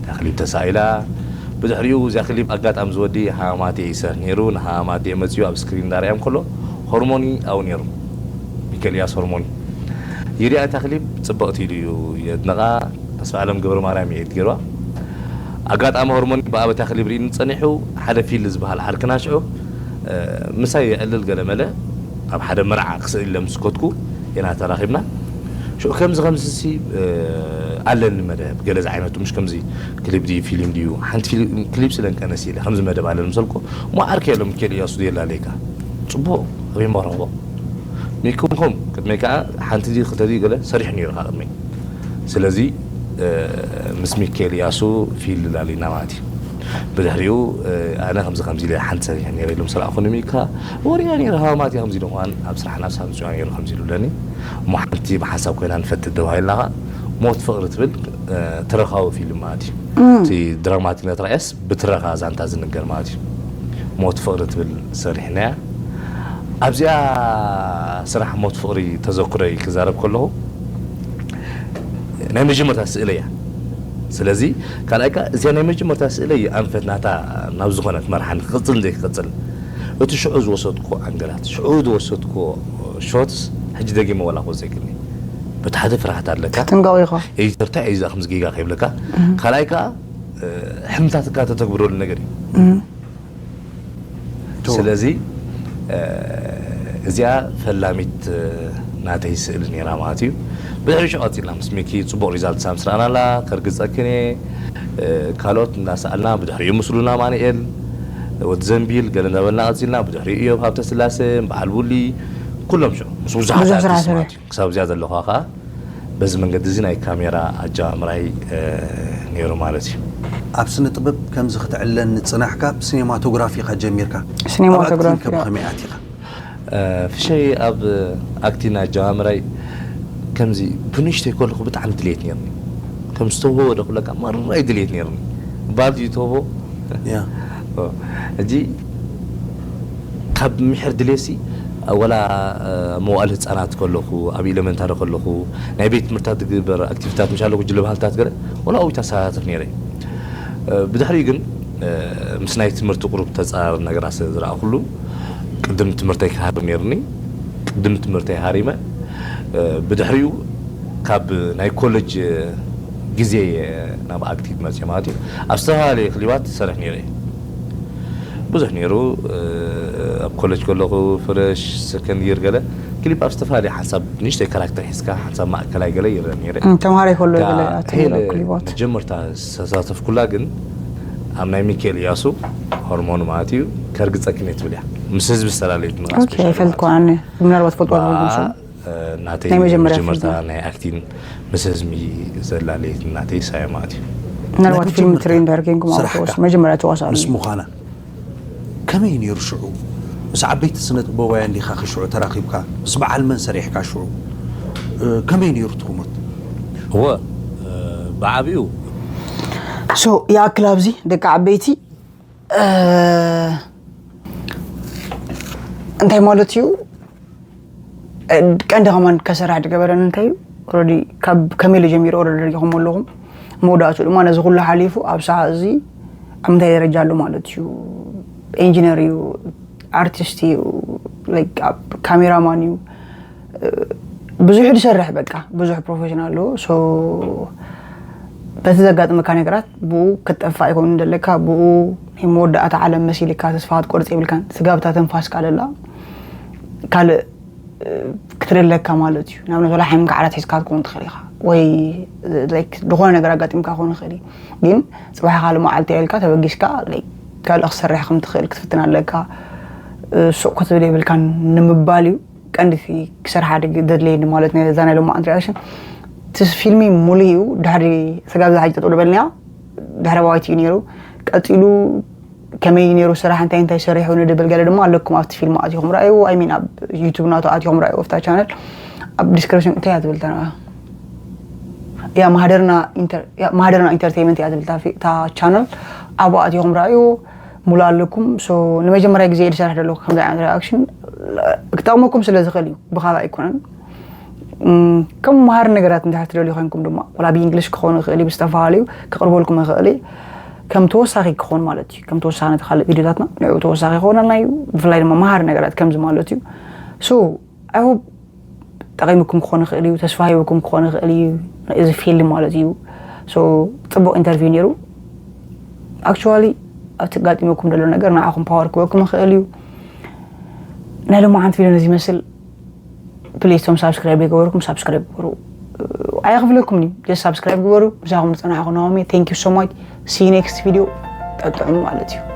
ተክሊብ ተሳኢላ ብድሕሪኡ እዚኣ ክሊብ ኣጋጣሚ ዝወዲ ሃማቴ ይሰርሕ ነይሩ። ንሃማቴ መፅኡ ኣብ ስክሪን እንዳርኣዮም ከሎ ሆርሞኒ ኣብኡ ነይሩ። ሚካኤል ኢያስ ሆርሞኒ ይሪኣ እታ ክሊብ ፅብቕቲ ኢሉ እዩ የድነቓ። ተስፋ ኣለም ገብረ ማርያም እዩ ኤዲት ገይርዋ። ኣጋጣሚ ሆርሞኒ ብኣበታ ክሊብ ርኢኒ ፀኒሑ ሓደ ፊል ዝበሃል ዓርክና ሽዑ ምሳይ የዕልል ገለ መለ ኣብ ሓደ መርዓ ክስእል ኢለ ምስ ከድኩ ኢና ተራኺብና። ሽዑ ከምዚ ከምዚ ሲ ኣለኒ መደብ ገለ ዝዓይነቱ ምሽ ከምዚ ክሊብ ድዩ ፊልም ድዩ ሓንቲ ፊልም ክሊብ ስለ ንቀነስ ኢለ ከምዚ መደብ ኣለኒ ምሰልኮ እሞ ዓርከ የሎ ሚካኤል ኢያሱ ድየላ ለይካ ፅቡቕ ኣበይ መረኽቦ ሚኩም ኹም ቅድመይ ከዓ ሓንቲ ድዩ ክልተ ድዩ ገለ ሰሪሑ ነይሩ ከዓ ቅድመይ ስለዚ ምስ ሚካኤል ኢያሱ ፊል ላሊና ማለት እዩ። ብድሕሪኡ ኣነ ከምዚ ከምዚ ኢለ ሓንቲ ሰሪሐ ነይረ ኢሉ ምስ ረኣኹኒ ሚካ ወሪያ ነይረ ሃማት እያ ከምዚ ኢሉ እዋን ኣብ ስራሕ ናብ ሳብ ምፅዋ ነይሩ ከምዚ ኢሉ ብለኒ እሞ ሓንቲ ብሓንሳብ ኮይና ንፈትት ደባሂልና ከዓ ሞት ፍቕሪ ትብል ትረኻዊ ፊልም ማለት እዩ። እቲ ድራማቲክ ነትራእያስ ብትረኻ ዛንታ ዝንገር ማለት እዩ። ሞት ፍቕሪ ትብል ሰሪሕናያ ኣብዚኣ ስራሕ ሞት ፍቕሪ ተዘክሮይ ክዛረብ ከለኹ ናይ መጀመርታ ስእለ እያ። ስለዚ ካልኣይ ከዓ እዚኣ ናይ መጀመርታ ስእለ እዩ ኣንፈት ናታ ናብ ዝኾነት መርሓኒ ክቕፅል ዘይክቕፅል እቲ ሽዑ ዝወሰድኩ ኣንገላት ሽዑ ዝወሰድኩ ሾትስ ሕጂ ደጊመ ወላ ክወ ዘይክልኒ በቲ ሓደ ፍርሃት ኣለካ ትንቀቑ ኢኻ ኤዲተር እንታይ እዩ ከምዚ ጌጋ ከይብለካ ካልኣይ ከዓ ሕምታትካ ተተግብረሉ ነገር እዩ። ስለዚ እዚኣ ፈላሚት ናተይ ስእሊ ነይራ ማለት እዩ። ብድሕሪ ሽዑ ቀፂልና ምስ ሚኪ ፅቡቕ ሪዛልት ሳምስራናላ ከርግፀክን እየ ካልኦት እናሰኣልና ብድሕሪኡ ምስሉና ማንኤል ወዲ ዘንቢል ገለ እንዳበልና ቀፂልና ብድሕሪኡ እዮም ሃብተ ስላሰ በዓል ቡሊ ኩሎም ሽዑ ምስ ብዙሓት ብዙሕ ስራሕ ኣርቲስት ሰሪሑ። ማለት እዩ። ክሳብ እዚኣ ዘለኹዋ ከዓ በዚ መንገዲ እዚ ናይ ካሜራ ኣጀማምራይ ነይሩ ማለት እዩ። ኣብ ስነ ጥበብ ከምዚ ክትዕለን ንፅናሕካ ብሲኔማቶግራፊ ኢኻ ጀሚርካ። ሲኔማቶግራፊ ኣብ ኣክቲንግ ከ ብኸመይ ኣቲኻ? ፍሸይ ኣብ ኣክቲንግ ኣጀማምራይ ከምዚ ብንእሽተይ ከለኹ ብጣዕሚ ድሌት ነይርኒ። ከም ዝተውህቦ ዶ ክብለካ መራይ ድሌት ነይርኒ። ባልዲ ዝተውህቦ ያ ሕጂ ካብ ምሕር ድሌሲ ወላ መዋእል ህፃናት ከለኹ፣ ኣብ ኤሌመንታሪ ከለኹ፣ ናይ ቤት ትምህርታት ዝግበር ኣክቲቪታት ምሻለ ጉጅለ ባህልታት ገለ ወላ ኣብኡ ተሳታተፍ ነይረ። ብድሕሪኡ ግን ምስ ናይ ትምህርቲ ቁሩብ ተፃራሪ ነገራት ስለ ዝረኣኹሉ ቅድም ትምህርተይ ክሃርም ነይርኒ። ቅድም ትምህርተይ ሃሪመ። ብድሕሪኡ ካብ ናይ ኮሌጅ ግዜ ናብ ኣክቲቭ መፅእ ማለት እዩ። ኣብ ዝተፈላለዩ ክሊባት ዝሰርሕ ነይረ። ብዙሕ ነይሩ። ኣብ ኮሌጅ ከለኹ ፍረሽ ሰከንድ ይር ገለ ክሊፕ ኣብ ዝተፈላለዩ ሓንሳብ ንእሽተይ ካራክተር ሒዝካ ሓንሳብ ማእከላይ ገለ ይረአ ነይረ። ተምሃራይ ከሎ ገለ ኣትነረ ክሊባት መጀመርታ ዝተሳተፍኩላ ግን ኣብ ናይ ሚካኤል እያሱ ሆርሞን ማለት እዩ። ከርግፀክን እየ ትብል እያ። ምስ ህዝቢ ዝተላለየት ንራስ ይፈልጥኩ ኣነ ምናልባት ፈልጥዋ ናተይ መጀመርታ ናይ ኣክቲን ምስ ህዝቢ ዘላለየት ናተይ ሳያ ማለት እዩ። ምናልባት ፊልም ትሬን ዳርጌንኩም መጀመርያ ተዋሳሉ ምስ ምዃና ከመይ ነይሩ ሽዑ? ምስ ዓበይቲ ስነ ጥበባውያን ዲኻ ሽዑ ተራኺብካ? ምስ በዓል መን ሰሪሕካ ሽዑ? ከመይ ነይሩ ትኹመት? እወ ብዓብኡ ሶ ይኣክል ኣብዚ ደቂ ዓበይቲ እንታይ ማለት እዩ? ቀንዲ ከማን ከሰራሕ ዝገበረን እንታይ እዩ? ኦልሬዲ ካብ ከመይ ኢሉ ጀሚሩ ኦልሬዲ ሪኢኹም ኣለኹም። መወዳእቱ ድማ ነዚ ኩሉ ሓሊፉ ኣብ ሰዓት እዚ ኣብ ምንታይ ደረጃ ኣሎ ማለት እዩ? ኢንጂነር እዩ፣ ኣርቲስት እዩ፣ ካሜራማን እዩ፣ ብዙሕ ዝሰርሕ በቃ ብዙሕ ፕሮፌሽን ኣለዎ። ሶ በቲ ዘጋጥመካ ነገራት ብኡ ክትጠፋእ ኣይኮኑን ዘለካ፣ ብኡ ናይ መወዳእታ ዓለም መሲልካ ተስፋ ክትቆርፅ የብልካን። ስጋብታ ተንፋስካ ለላ ካልእ ክትደለካ ማለት እዩ። ንኣብነት ወላ ሓይምካ ዓራት ሒዝካ ክትከውን ትኽእል ኢኻ ወይ ዝኾነ ነገር ኣጋጢምካ ክኾን ይኽእል እዩ። ግን ፅባሕ ካልእ መዓልቲ ኢልካ ተበጊስካ ካልእ ክሰርሕ ከም ትኽእል ክትፍትን ኣለካ። ሱቕ ክትብል የብልካን ንምባል እዩ። ቀንዲ ክሰርሓ ዘድለየኒ ማለት ናይ ዛ ናይ ሎማዓንቲ ሪኣክሽን እቲ ፊልሚ ሙሉ እዩ። ድሕሪ ስጋብ ዛ ሕጂ ጠጠው ዝበልናያ ድሕሪ ባይት እዩ ነይሩ። ቀፂሉ ከመይ ነይሩ ስራሕ እንታይ እንታይ ሰሪሑ ንድብል ገለ ድማ ኣለኩም ኣብቲ ፊልም ኣቲኹም ረኣዩ። ኣይ ሚን ኣብ ዩቱብ ናቱ ኣቲኹም ረኣዩ ኣብታ ቻነል ኣብ ዲስክሪፕሽን እንታይ እያ ትብል ተና ያ ማህደርና ኢንተርቴይንመንት እያ ትብል እታ ቻነል ኣብኡ ኣቲኹም ረኣዩ። ሙሉ ኣለኩም። ሶ ንመጀመርያ ግዜ እየ ዝሰርሕ ዘለኹ ከምዚ ዓይነት ሪኣክሽን ክጠቕመኩም ስለ ዝኽእል እዩ፣ ብኻልእ ኣይኮነን። ከም መሃሪ ነገራት እንድሕር ትደልዩ ኮይንኩም ድማ ዋላ ብእንግሊሽ ክኾን ይኽእል እዩ፣ ብዝተፈላለዩ ክቕርበልኩም ይኽእል እዩ። ከም ተወሳኺ ክኾን ማለት እዩ፣ ከም ተወሳኺ ነቲ ካልእ ቪድዮታትና ንዕኡ ተወሳኺ ክኾነልና እዩ። ብፍላይ ድማ መሃሪ ነገራት ከምዚ ማለት እዩ። ሶ ኣይ ሆፕ ጠቒምኩም ክኾን ይኽእል እዩ፣ ተስፋ ሂብኩም ክኾን ይኽእል እዩ። እዚ ፊልም ማለት እዩ። ሶ ፅቡቕ ኢንተርቪው ነይሩ። ኣክቹዋሊ ኣብቲ ጋጢመኩም ዘሎ ነገር ንዓኹም ፓወር ክበኩም ይኽእል እዩ። ናይ ሎማዓንቲ ቪድዮ ነዚ ይመስል። ፕሊዝ ቶም ሳብስክራይብ ይገበርኩም ሳብስክራይብ ግበሩ። ኣየኽፍለኩም እዩ። ጀስት ሳብስክራይብ ግበሩ። ምሳኹም ዝፀናሕኹ ናሆም እየ። Thank you so much. See you next video. ጠጥዑም ማለት እዩ።